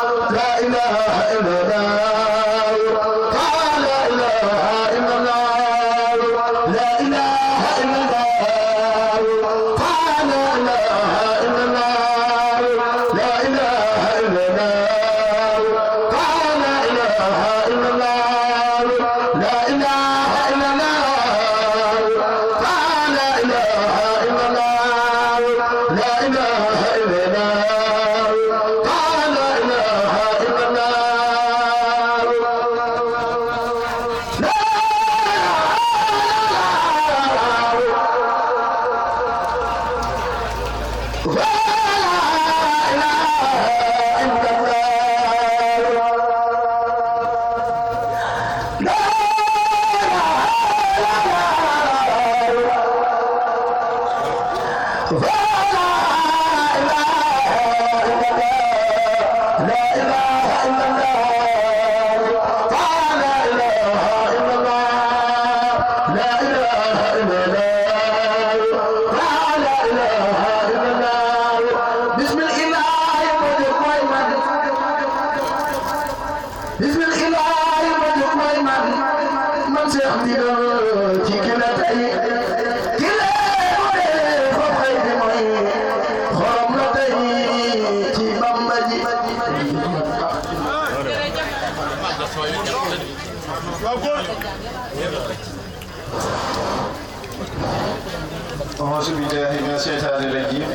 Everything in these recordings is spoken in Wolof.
لا إله إلا الله لا إله إلا الله لا إله إلا الله لا إله إلا الله لا إله إلا الله لا إله إلا الله لا إله إلا الله لا إله إلا الله لا إله إلا الله أعوذ بالله من الشيطان الرجيم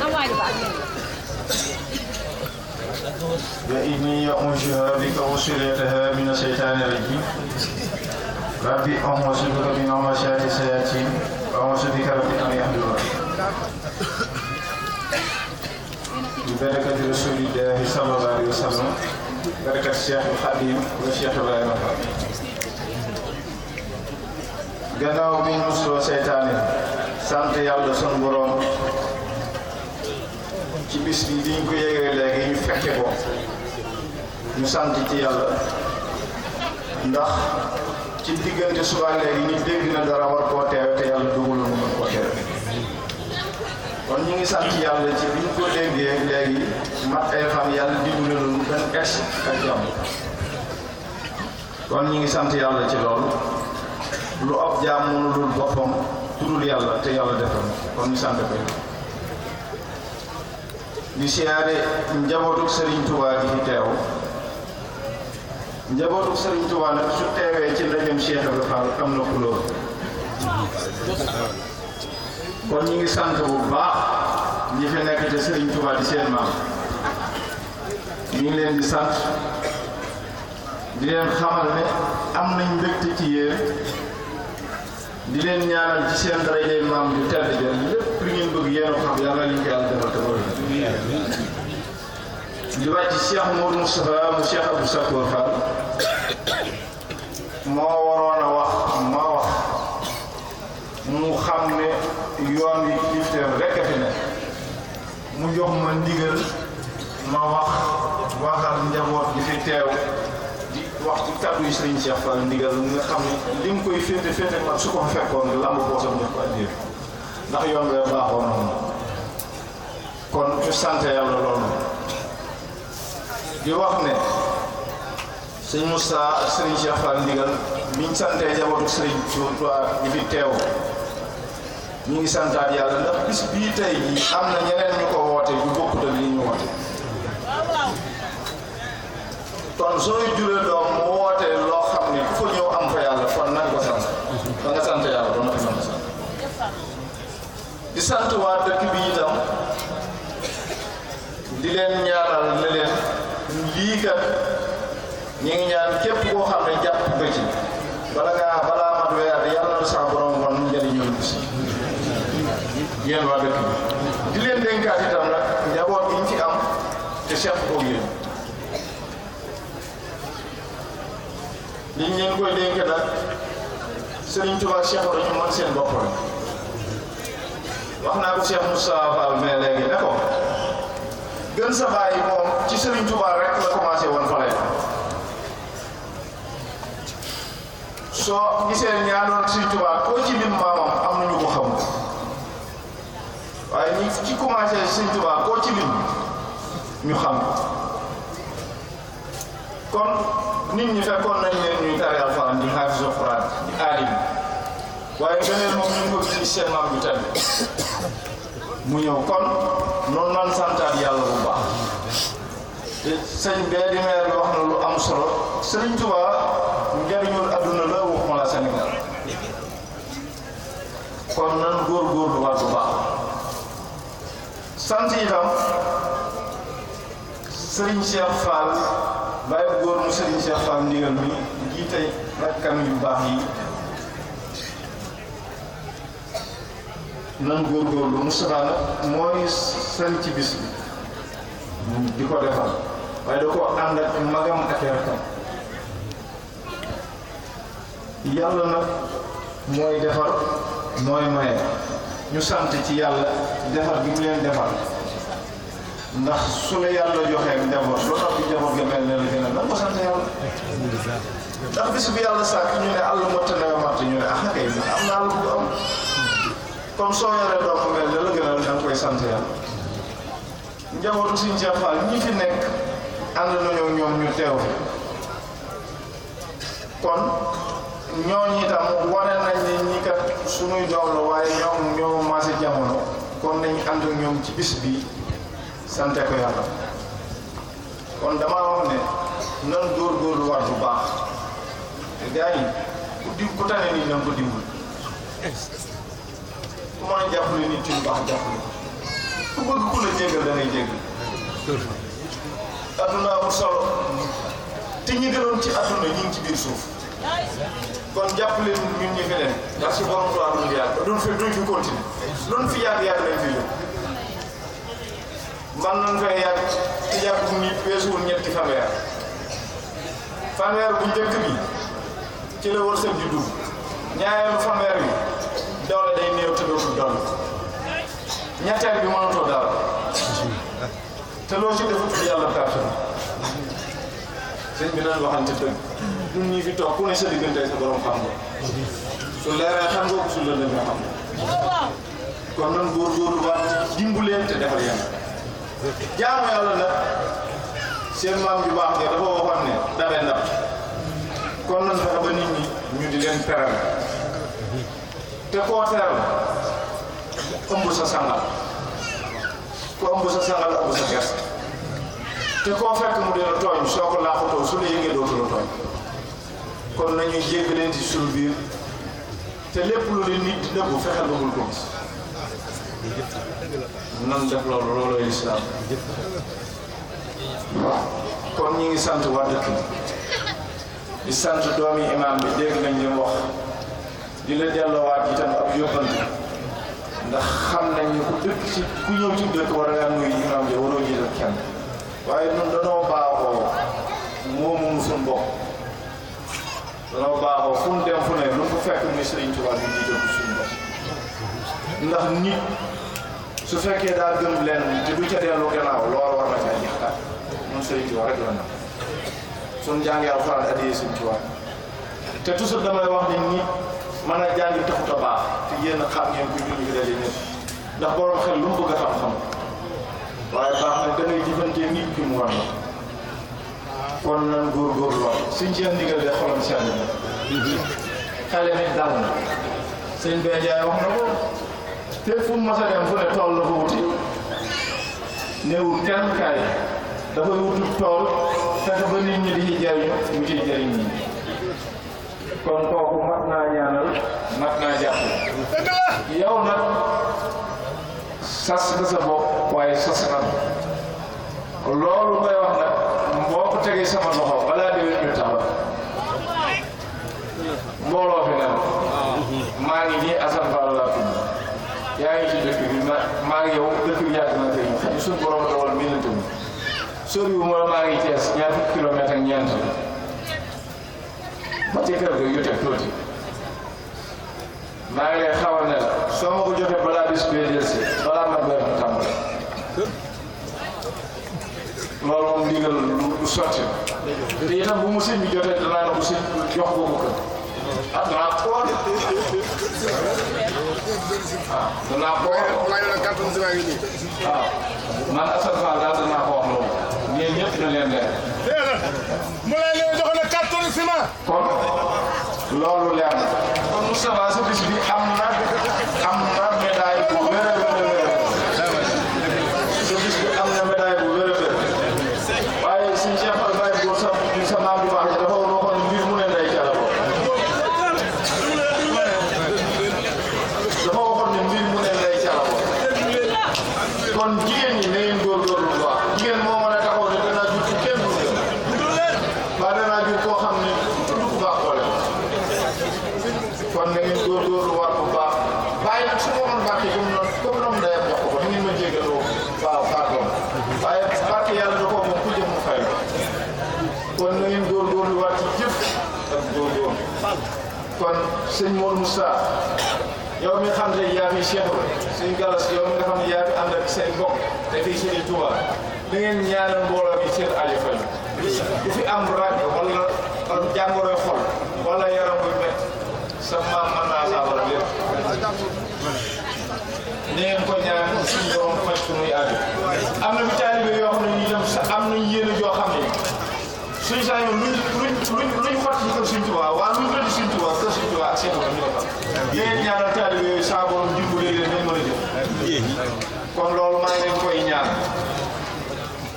وإني أعوذها بك وسريتها من الشيطان الرجيم ربي أعوذ بك من همزات الشياطين وأعوذ بك ربي أن يحضرون ببركة رسول الله صلى الله عليه وسلم بركة الشيخ الخديم والشيخ إبراهيم gannaaw bi ñu musloo seytaane sant yàlla sunu borom ci bis bi ñu ko yégee léegi ñu fekke ko ñu sant ci yàlla ndax ci diggante suba léegi ñu dégg na dara war koo teewe te yàlla dugul mu mën koo teewe kon ñu ngi sant yàlla ci bi ñu ko déggee léegi mat ay fan yàlla dimbali lu benn ex ak jàmm kon ñu ngi sant yàlla ci loolu lu ab jaam mënulul boppam tudul yàlla te yàlla defal kon ñu sant ko di siyaare njabootu Serigne Touba gi fi teew njabootu Serigne Touba nag su teewee ci ndajem Cheikh Ibrahima Fall am na couleur kon ñu ngi sant bu baax ñi fi nekk te Serigne Touba di seen maam ñu ngi leen di sant di leen xamal ne am nañ mbégte ci yéen di leen ñaanal ci seen dara leen maam yu tedd ja lépp lu ngeen bëgg yéen a xam yàlla li ñu ko yàlla defal te loolu di wàcc Cheikh Mourou Moustapha mu Cheikh Abdou Sakour Fall moo waroon a wax ma wax mu xam ne yoon wi kilifteef rekk a fi ne mu jox ma ndigal ma waxal njaboot gi fi teew wax ci kàddu yi Serigne Cheikh Fall ndigal nga xam ne li mu koy féete man su ko fa fekkoon nga lamb boosam def ko addiir ndax yoon wee baaxoo noonu kon ñu sant yàlla loolu di wax ne sëñ Moussa ak Serigne Cheikh Fall ndigal biñ santee njabootu Serigne Touba ñi fi teew ñu ngi santaat yàlla ndax bis bii tey jii am na ñeneen ñu ko woote yu bokkut ak li ñu woote kon sooy juree doom mu woote loo xam ne ku fa ñëw am fa yàlla kon nañ ko sant ba nga sant yàlla ba nga ko sant di sant waa dëkk bi itam di leen ñaanal ne leen lii kat ñu ngi ñaan képp koo xam ne jàpp nga ci balaa mat weer yàlla na sa borom wan njëriñoo bis yéen waa dëkk bi di leen dénkaat itam nag njaboot gi ñu fi am te seq koog yéen liñ leen koy dénk nag Serigne Touba Cheikh dañu mën seen bopp rek wax naa ko Cheikh Moussa Fall mais léegi ne ko gën sa bàyyi moom ci Serigne Touba rek la commencé woon fale soo gisee ñaanoon Serigne Touba koo ci lim maamam am nañu ko xam waaye ñi ci commencé Serigne Touba koo ci lim ñu xam kon nit ñi fekkoon nañ leen ñuy tari alxuraan di xaafisu alxuraan di aalim waaye beneen moom ñu ngi ko gis seen maam bi tamit mu ñëw kon noonu nan santaat yàlla bu baax te sëñ bee di meer bi wax na lu am solo Sëriñ Tuubaa njariñul adduna la waxuma la Sénégal kon nan góorgóorlu waat bu baax sant itam Sëriñ Cheikh Fall bàyyi góor mu Sëriñ Cheikh Fall ndigal mi jiite rakkam yu baax yi nan góorgóorlu Moustapha nag mooy sëñ ci bis bi di ko defal waaye da ko ànd ak magam ak rakkam yàlla nag mooy defar mooy maye ñu sant ci yàlla defar gi mu leen defar ndax su la yàlla joxee njaboot loo tax bi njaboot nga mel ne la gën a nan ko sant yàlla ndax bis bi yàlla sàkk ñu ne àll motta nawe matt ñu ne ah kay am na àll bu am comme soo yoree doom mel ne la gën a da nga koy sant yàlla njabootu Sëriñ Cheikh Fall ñi fi nekk ànd nañoo ñoom ñu teew kon ñooñu itam wane nañ ne ñi kat suñuy doom la waaye ñoom ñoo maase jamono kon nañ ànd ak ñoom ci bis bi sante ko yàlla kon damaa wax ne nan góorgóorlu war bu baax te gars yi ku tane nii na nga ko dimbal ku mën a jàppale nit ci lu baax jàppale ku bëgg ku la jéggal da ngay jéggal adduna amul solo te ñi gënoon ci adduna ñu ngi ci biir suuf kon jàppale ñun ñi fi leen parce que borom tubaab duñ fi yàgg duñ fi continuer luñ fi yàgg lañ fi yóbbu man nañ fay yàgg ci jàpp nit weesuwul ñetti fanweer bu njëkk bi ci la wërsëg di dugg ñaareelu fanweer bi doole day néew te dootul doole ñetteel bi mënatoo dara te loo ci defut yàlla perte na sëñ bi naan waxante dëgg ñun ñi fi toog ku ne sa diggante sa borom xam nga su leeree xam nga ko su lëndee nga xam kon nan góorgóorlu waat dimbuleen te defal yàlla jaamu yàlla nag seen maam ju baax nga dafa waxoon ne dabe ndab kon nan fexe ba nit ñi ñu di leen teral te koo teral ëmb sa sangal ku ëmb sa sangal ëmb sa gerte te koo fekk mu dina tooñ soo ko laaxutoo su la yëgee dootu la tooñ kon nañuy jéggaleen ci suñu biir te lépp lu leen nit di nëbbu fexeel ba bul ko gis nan def loolu loolooy lislaam kon ñi ngi sant waa dëkk di sant doomi imaam bi dégg nañ li mu wax di la delloowaat itam ab yóbbante ndax xam nañ ne ku dëkk ci ku ñëw ci dëkk war ngaa nuyu imaam bi waroo jiital kenn waaye ñun danoo baaxoo moomu suñu bopp danoo baaxoo fu mu dem fu ne lu mu fekk muy Sëriñ Tuubaa bi jiital ko suñu bopp ndax nit su fekkee daa gëm leen te du ca dellu gannaaw loolu war na caa jeextaat ñun Sëriñ Tuubaa rek la nag suñu jàngee alxuraan addiyee Sëriñ Tuubaa te toujours damay wax ni nit mën a jàngi taxut a baax te yéen a xam ngeen ko ñu ngi daje ñëpp ndax borom xel lu mu bëgg a xam-xam waaye baax na da ngay jëfante nit ki mu war na kon nan góorgóorlu wax suñ seen ndigal de xolam seen na xale nit dal na sëñ Bee Njaay wax na ko te fu mu mos a dem fu ne tool la ko wuti néewul kenn kaay dafay wutul tool fexe ba nit ñi di ci jëriñu mu ciy jëriñ ñi kon kooku mat naa ñaanal mat naa jàpp yow nag sas nga sa bopp waaye sas na loolu may wax nag boo ko tegee sama loxo balaa déwén ñu taxaw mbooloo fi ne maa ngi nii Assane Fall laa tudd yaa ngi ci dëkk bi maa ngi yow dëkk bi yàgg na tey ñu suñu borom dawal miinante mi soriwu ma maa ngi Thiès ñaar fukki kilomètre ak ñeent ba ci kër ga yu teg tuuti maa ngi lay xamal ne la soo ma ko jotee balaa bis bee delsi balaa mat weer mu tàmbali loolu moom ndigal lu sotti te itam bu mu sëñ bi jotee danaa ne ko sëñ jox boobu kër ah danaa ko wax ah danaa ko wax waaw man Assane Fall daal danaa ko wax loolu ñeen ñëpp na leen leer loolu leer na kon Moustapha sa bis bi am na médaille bu wér a wér sa bis bi am na médaille bu wér a wér waaye suñu Cheikh Fall Baye Góor sa maam bu baax dafa waxoon mbir mu ne nday cala ko dafa waxoon ne mbir mu ne nday cala ko kon jigéen ñi na ngeen góorgóorlu bu baax jigéen moo mën a taxaw ne danaa jur ci kenn du ba danaa jur koo xam ne tudd ku baax xoole kon na ngeen góorgóorlu waat bu baax bàyyi nag su ma waxoon barke comme noonu ndeyam jox ko da ngeen ma jégaloo waaw pardon waaye barke yàlla da koo moom ku jëf mu fay kon na ngeen góorgóorlu waat ci jëf ak góorgóorlu kon sëñ Modou Moussa yow mi xam ne yaa fi Cheikh sëñ Galas yow mi nga xam ne yaa fi ànd ak seen mbokk te fii sëñ Touba da ngeen ñaanal mbooloo bi seen aajo fay ku fi am rajo wala jàngoroy xol wala yaram buy métti sa maam mën naa saafara lépp ni ngeen ko ñaan suñu borom faj suñuy aajo am na fi taalibe yoo xam ne ñu dem sa am nañ yéene joo xam ne suñ saa yoon luñ fàtt ci kër suñ Tuubaa waa luñ rëdd suñ Tuubaa kër suñ Tuubaa ak seen ñu ko fa yéen ñaanal taalibe yooyu saa borom dimbalee leen dañ mën a jëf kon loolu maa ngi leen koy ñaan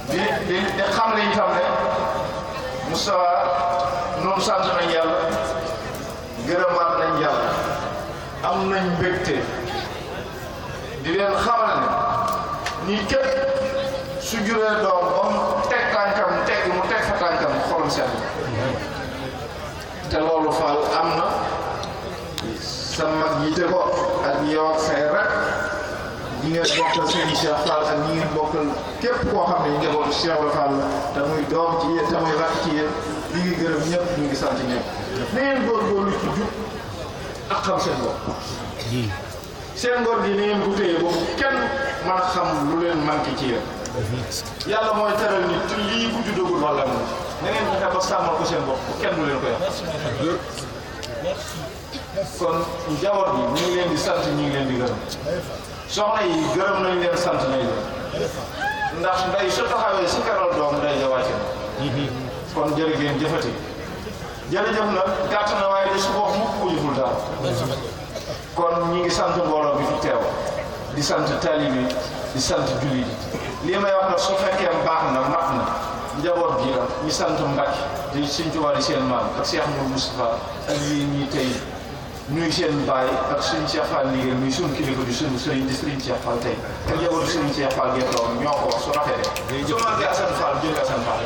di xam ne itam ne Moustapha noonu sant nañ yàlla gërëmaat nañ yàlla am nañ mbégte di leen xamal ne nii képp su juree doom ba mu teg tànkam mu teg fa tànkam xolam seen te loolu Fall am na sa mag yite ko ak yow ak say rek ñi ngeen bokkal sëñ Cheikh Fall ak ñi ngeen bokkal képp koo xam ne njabootu Cheikh Fall la te muy doom ci yéen te muy rakk ci yéen ñu ngi gërëm ñëpp ñu ngi sant ñëpp na ngeen góorgóorlu ci jub ak xam seen bopp seen ngor gi ni ngeen ko téye boobu kenn mën a xam lu leen manqué ci yéen yàlla mooy teral nit te lii bu juddagul wala moom na ngeen fexe ba sàmmal ko seen bopp kenn du leen ko yàq kon njaboot bi ñu ngi leen di sant ñu ngi leen di gërëm soxna yi gërëm nañ leen sant nañ leen ndax nday su taxawee si keroog doom nday ja wàcce na kon jërë ngeen jëfati jërëjëf nag gàtt na waaye di su wax mukk ko jëful daal kon ñi ngi sant mbooloo bi fi teew di sant taalibe bi di sant jullit yi lii may wax nag su fekkee baax na mat na njaboot gi la ñu sant Mbacke di Sëñ Tuubaa di seen maam ak Cheikh Mourou Moustapha ak yéen ñi tey nuy seen baay ak suñu Cheikh Fall liggéey muy suñu kilifa di suñu sëriñ di Sëriñ Cheikh Fall tey ak njaboot di Sëriñ Cheikh Fall gépp loolu ñoo ko wax su rafetee su màggee Assane Fall jël Assane Fall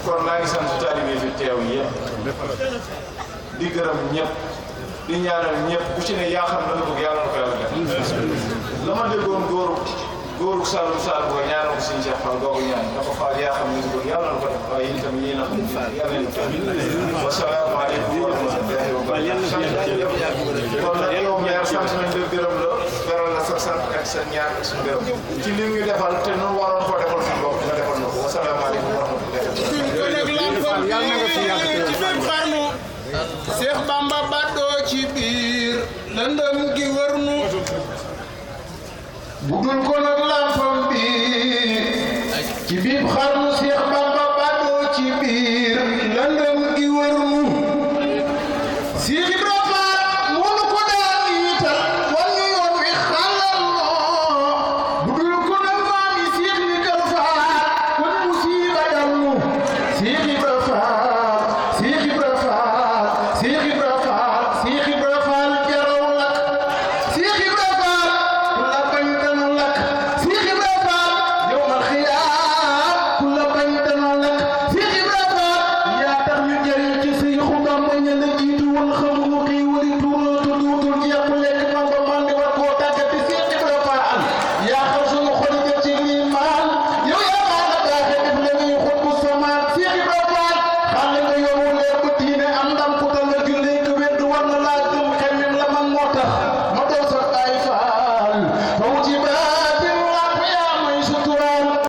kon maa ngi sant taalibe fi teew yëpp di gërëm ñëpp di ñaanal ñëpp ku ci ne yaa xam na nga bëgg yàlla na ko yàlla def la ma déggoon góoru Saalum Saalum booy ñaanal ko Sëriñ Cheikh Fall googu ñaan dafa faal yaa xam ne nga bëgg yàlla na ko def waaye yéen itam yéen a xam yàlla na ko def wasalaamaaleykum wa rahmatullahi wa barakatuh kon nag yow ñaar sant nañ la gërëm la beral la sa sant ak sa ñaar ak suñu gërëm ci li ñu defal te nu waroon koo defal suñu bopp nga defal na ko wasalaamaaleykum wa rahmatullahi Cheikh Bamba Baddo ci biir lëndëm gi wër nu budul ko nag lampam bi ci biir xar